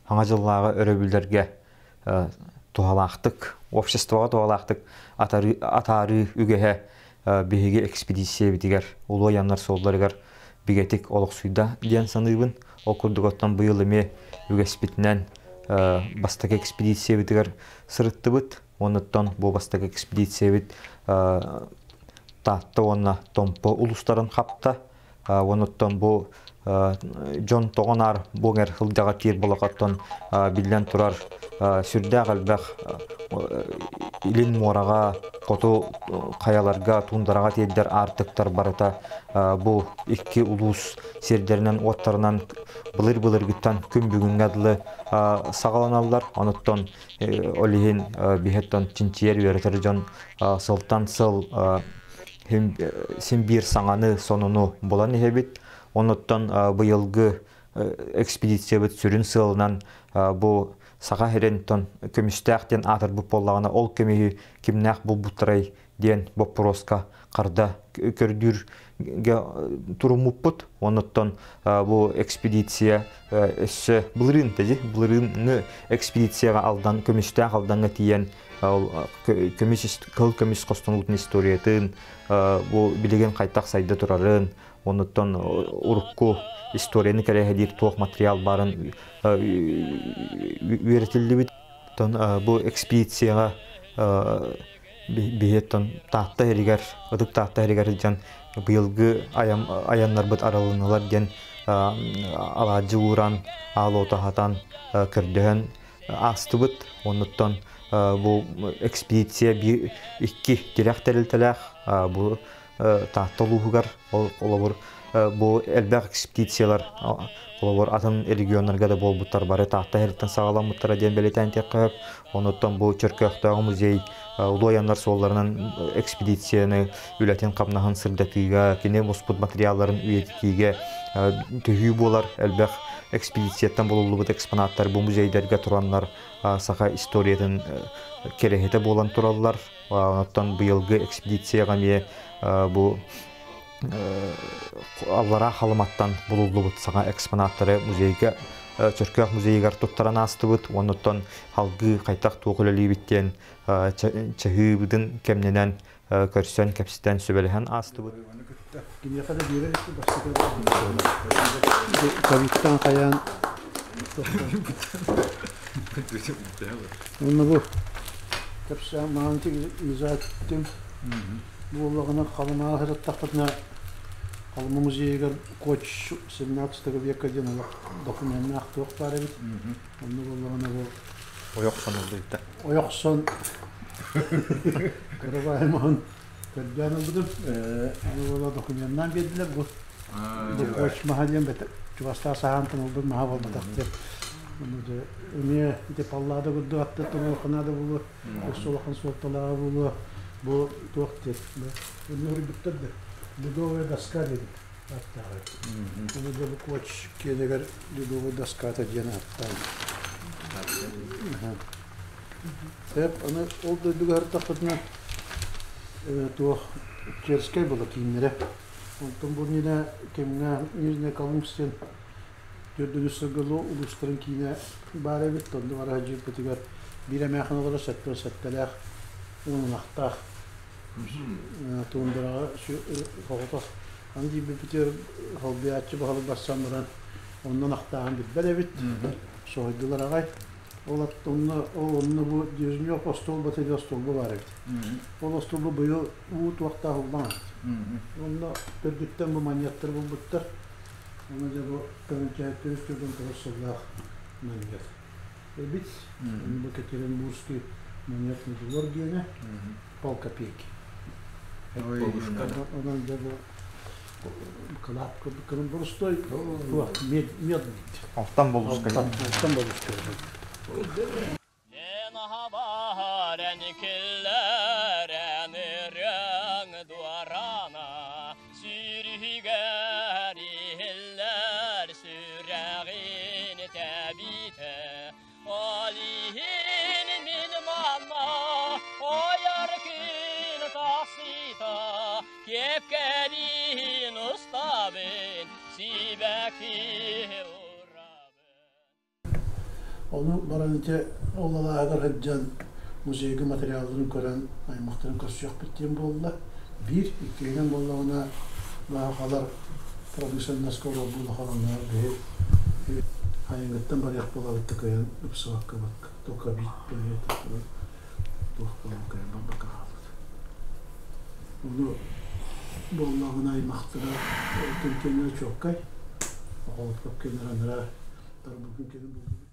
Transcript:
Саҥа дьыллааҕы өрөбүллэргэ туһалаахтык, обществоҕа туһалаахтык атаарыы үгэһэ биһиги экспедициябитигэр, улуу айаннар суолларыгар бигэтик олохсуйда диэн саныыбын. Ол курдук оттон быйыл эмиэ үгэспитинэн бастакы экспедициябытыгар сырыттыбыт. Онуттан бу бастакы экспедициябит Таатта уонна Томпо улуустарын хапта. Онуттан бу дьон тоҕо-наар бу эҥэр сылдьаҕа тиир болокоттон биллэн турар сүрдээх элбэх илин муораҕа, хоту хайаларга, туундараҕа тиэрдэр аартыктар барыта бу икки улуус сирдэринэн-уоттарынан былыр-былыргыттан күн бүгүҥҥэ дылы саҕаланаллар. Онуттан ол иһин биһиттэн чинчийэр үөрэтэр дьон сылтан сыл син биир саҥаны, сонуну булан иһэбит. Онуттан быйылгы экспедициябыт сүрүн сыалынан бу Саха сирин көмүстээх диэн аатырбыт буоллаҕына, ол көмүһү кимнээх булбуттарай диэн боппуруоска харда көрдүүргэ туруммуппут. Онуттан бу экспедиция өссө былырыын тэдьи былырыыҥҥы экспедицияҕа Алдан көмүстээх Алдаҥҥа тиийэн ол көмүс кыл көмүс хостонуутун историятын бу билигин хайдах сайда турарын онуттан урукку историяны кэрэһэлиир туох материал баарын үөрэтиллибит. Бу экспедицияҕа биһиэттэн Таатта иһигэр, Ытык Таатта иһигэр сылдьан быйылгы айаннарбыт арылыннылар диэн алаадьы ууран, аал уоту аһатан, көрдөһөн аастыбыт. Оннуттан бу экспедиция биир икки тирэх тэрилтэлээх бу Таатта улууһугар холобур бу элбэх экспедициялар холобур атын регионнарга да буолбуттар бары Таатта иһиттэн саҕаламмыттара диэн бэлиэтээн этиэххэ сөп. Онуттан бу Чөркөөхтөөҕү музей Улуу айаннар суолларынан экспедицияны үлэтин-хамнаһын сырдатыыга, кини муспут материалларын үйэтитиигэ төһүү буолар элбэх экспедицияттан булуллубут экспонаттар бу музейдарга тураннар саха историятын кэрэһитэ буолан тураллар. Оттон быйылгы экспедицияҕа эмиэ бу Аллараа Халыматтан булуллубут саҥа экспонаттары музейга Чөркөөх музейыгар туттаран аастыбыт. Оннуттан салгыы хайдах туох үлэлиибит диэн чаһыыбытын кэмнэнэн көрсөн, кэпсэтэн, сүбэлэһэн аастыбыт. Киниэхэ да биэрэр ковидтан хайаан Онно бу кэпсээн маантик изаттым буоллаҕына Халымаҕа сырыттахпытына Халыма музейыгар коч 17 века диэн олох докуменнаах туох баар эбит. Онно буоллаҕына бу Ойохсон ыллыйда. Ойохсон кырабаайым көрдөөн ылбытым. Аны буола докуменнаан биэрдилэр бу. Бу коч маһа диэн чугастаах саһаантан ылбыт маһа буолбатах диэн. Эмиэ ити паллаада курдук аттыттан улаханаада буолуо, өссө улахан суолталааҕа буолуо. Бу туох диэн, онно суруйбуттар да, ледовая доска диэн ааттааҕа. Оны дьэ бу коч киэнигэр ледовая доската диэн ааттаан. Эп, аны ол дойдуга сырыттахпытына туох Черскэй была кииннэрэ. Онтон бу иннинэ кэмҥэ Нижний Колымск диэн Төрдүнүс сылгылуу улуустарын киинэ баар эбит, онно бара сылдьыппытыгар биир эмээхин оҕолор сэттэ сэттэлээх уон ынахтаах туундараҕа соҕотох аны тиийбиппитигэр холбуйааччы баһылык барсан баран онно ынахтааҕын билбэт эбит, соһуйдулар аҕай. Ол онно ол онно бу Дежнев остуолбата диэн остуолба баар эбит. Ол остуолба быйыл уу туохтаах уллаҥ эбит. Онно төрдүттэн бу манньыаттары булбуттар. Аны дьэ бу көмүлчэһиттэр үс тоҕус сыллаах манньыат эбит. Бу Екатеринбургский монет Медулор диэнэ полкопейки. Онон дьэ бу кылаат курдук кырын борустой мед мед Алтан болуска. Алтан болуска. Ону баран ити ол алааһыгар сылдьан музейга материалларын көрөн аймахтарын көрсүөхпүт диэн буолла. Биир, иккиһинэн буоллаҕына баахалар промышленноска олорбут улахан биһи хайыҥыттан барыах буолабыт да кыайан ыпсыбакка только биир туох буолан кыайан барбакка хаалбыт. Ону буоллаҕына аймахтара күн кэннэ чуоккай, оҕолорго кэннэ анара тарбыкын кэннэ булдубут.